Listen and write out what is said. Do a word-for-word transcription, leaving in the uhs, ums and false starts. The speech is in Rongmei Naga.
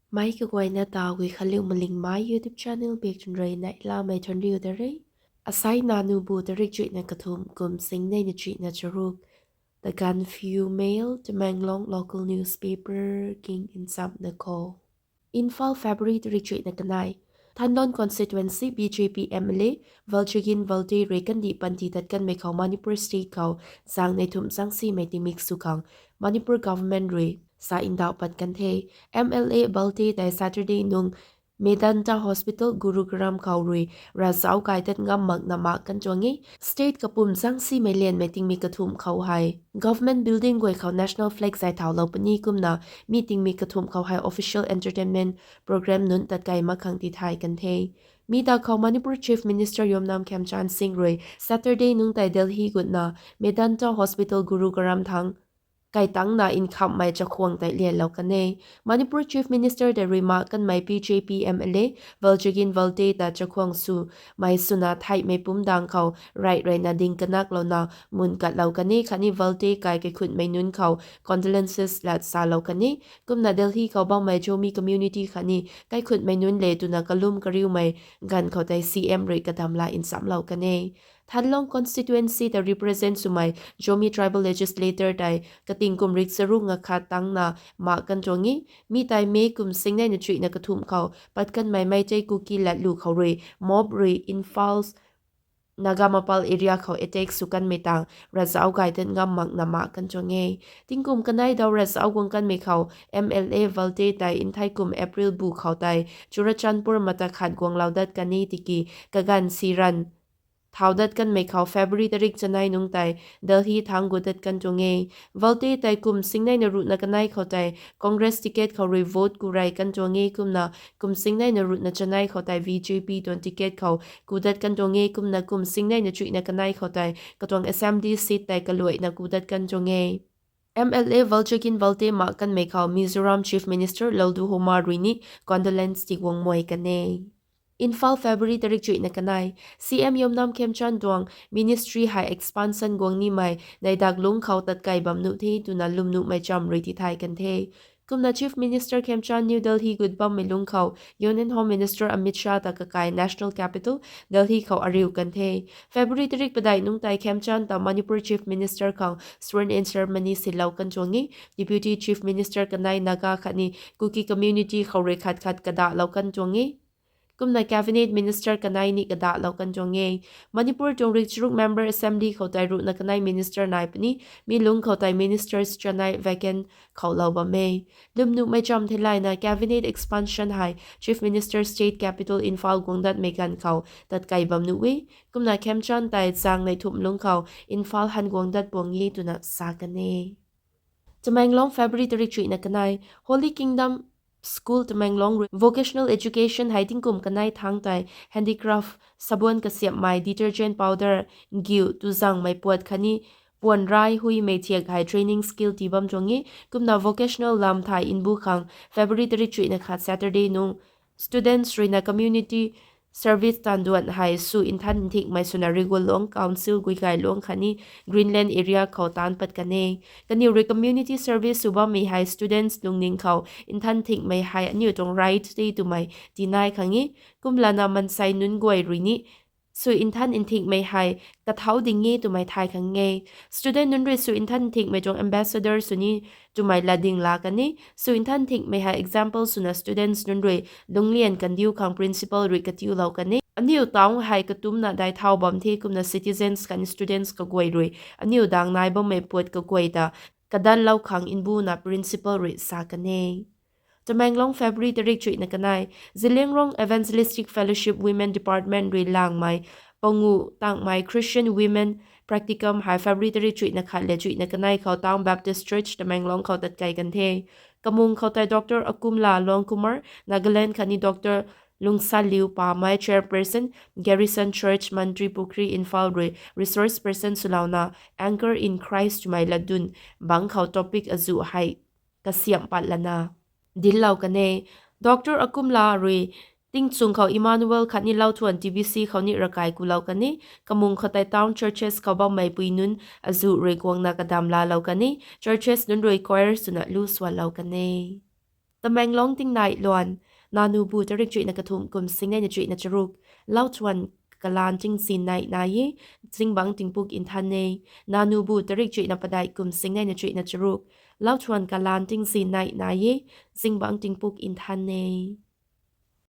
Mei kaguayna ta Guikhanliu Malingmei YouTube channel bak chwn rui neihlamei thuanriu da re. Asai nanu bu tarik chuihna kathumh kum singneina chuihna charuk. The Gaanphiu Mail, Tamenglong local newspaper king nchamna khou. Imphal, February tarik chuihna kanei. Thanlon constituency B J P M L A Valchagin Valte rui kandih panty tat kanmei khou Manipur state khou zaeng nei thumh zaengsimei tingmik sw khang Manipur government rui sa ndauh pat kan the. M L A Valte tei Saturday nung Medanta Hospital, Gurugram khou rui ravzauc gay tat ngam makna mak kan tuang e. State kapwm zaengsimei lianmei tingmik kathumh khou hei government building guay khou national flag zay thaulou puni kumna mi tingmik kathumh khou hei official entertainment program nunc tat kei mak khang tithay kan the. Mi ta khou Manipur Chief Minister Yumnam Khemchand Singh rui Saturday nungc tei Delhi gutna Medanta Hospital, Gurugram thang kaitangna nkhamhmei chakhwang tei lianlou kan e. Manipur Chief Minister tei rui mak kanmei B J P M L A Valchagin Valte ta chakhwang swmei swna theihmei pumdang khou rey reyna ding kanaklouna mun katlou kan e khatni Valte kai kaikhunhmei nunc khou condolences lat salou kan e. Kumna Delhi khou bammei Zomi community khatni kaikhunhmei nunc le twna kalum kariumei ganv khou tei C M rui kadam la nchamlou kan e. Thanlon constituency ta represent swmei Zomi tribal legislator tei kating kum rik charuk nga khat tangna mak kan tuang e. Mi tei May kum singneina chuihna kathumh khou pat kanmei Meitei Kuki latlu khou rui mob rui Imphal Nagamapal area khou attack sw kanmei tang ravzauc gay tat ngam makna mak kan tuang e. Tingkum kanei daw ravzauc guang kanmei khou M L A Valte tei nthei kum April bu khou tei Churachandpur mata khat guanglou dat kan e tiki kaganv si ranv thau dat kanmei khou February tarik chanei nungc tei Delhi thang gut dat kan tuang e. Valte tei kum singneina ruhna kanei khou tei Congress ticket khou rui vote ku rey kan tuang e kumna kum singneina ruhna chanei khou tei B J P tuang ticket khou ku dat kan tuang e kumna kum singneina chuihna kanei khou tei katuang assembly seat tei kaluaina ku dat kan tuang e. M L A Valchagin Valte mak kanmei khou Mizoram Chief Minister Lalduhoma rui ni condolence tiguang mei kan e. Imphal, February tarik chuihna kanei. C M Yumnam Khemchand tuang ministry hei expansion guang nimei neihdak lungc khou tat kei bam nuh the twna lwmnuhmei cham rui tithay kan the. Kumna Chief Minister Khemchand New Delhi gut bammei lungc khou Union Home Minister Amit Shah ta kakai national capital Delhi khou ariu kan the. February tarik padeih nungc tei Khemchand ta Manipur Chief Minister khang sworn in ceremony silou kan tuang e. Deputy Chief Minister kanei Naga khatni Kuki community khou rui khat khat kadahlou kan tuang e. Kumna Cabinet Minister kanei ni kadahlou kan tuang e. Manipur tuang rik charuk member assembly khou tei ruhna kanei minister nai puni, mi lungc khou tei ministers chanei vacant khoulou bam e. Lwmnuhmei cham theilayna cabinet expansion hei Chief Minister state capital Imphal guang datmei ganv khou tat kei bam nuh e. Kumna Khemchand tei zaeng nei thumh lungc khou Imphal han guang dat puang e twna sa kan e. Tamenglong, February tarik chuihna kanei. Holy Kingdom School Tamenglong rui vocational education hei tingkum kanei thangc tei handicraft sabon kasiamhmei, detergent powder, giu, tuzangmei puat khatni puan rai huimei thiak hei training skill tii bam tuang e. Kumna vocational lam thei nbu khang February tarik chuihna khat Saturday nungc students ruina community service taanv duan hei sw nthan nthingmei swna Rigualuang Council, Guikhanliu khatni Greenland area khou taanc pat kan e. Kaniw rui community service sw bammei hei students lungning khou nthan nthingmei hei aniw tuang right the twmei tinai khang e. Kumlana mansei nunc guay rui ni sw nthan nthingmei hei kathau ding e twmei thay khang e. Student nunc rui sw nthan nthingmei tuang ambassador sw ni twmei latding laa kan e. Sw nthan nthingmei hei example swna students nunc rui lunglian kandiu khang principal rui katiulou kan e. Aniw town hei katumna dai thau bam the kumna citizens khatni students kaguay rui aniw dang nai bammei puat kaguay ta kadanlou khang nbuna principal rui sa kan e. Tamenglong, February tarik chuihna kanei. Zeliangrong Evangelistic Fellowship Women Department rui langmei pangu tangmei Christian Women Practicum hei February tarik chuihna khat le chuihna kanei khou Town Baptist Church Tamenglong khou tat kei kan the. Kamung khou tei Doctor Akumla Longkumar, Nagaland khatni Doctor Lungsaliu Pamei, Chairperson, Garrison Church, Mantripukhri, Imphal rui resource person swlouna Anchor in Christ twmei latdun bangc khou topic azuh hei kasiamh pat lana dinclou kan e. Doctor Akumla rui tingchung khou Emmanuel khatni Lauthuan T B C khou ni ravkai kulou kan e. Kamung khou tei town churches khou bammei pui nunc azuh rui guangna kadam laalou kan e. Churches nunc rui choir swna lu swanlou kan e. Tamenglong tingnaih luan. Nanubu tarik chuihna kathumh kum singnei na chuihna charuk. Lauthuan kalaan tingzin nei nai e, zingbangc tingpuk nthan e. Nanubu tarik chuihna padeih kum singnei na chuihna charuk. Lauthuan kalaan tingzin nei nai e, zingbangc tingpuk nthan e.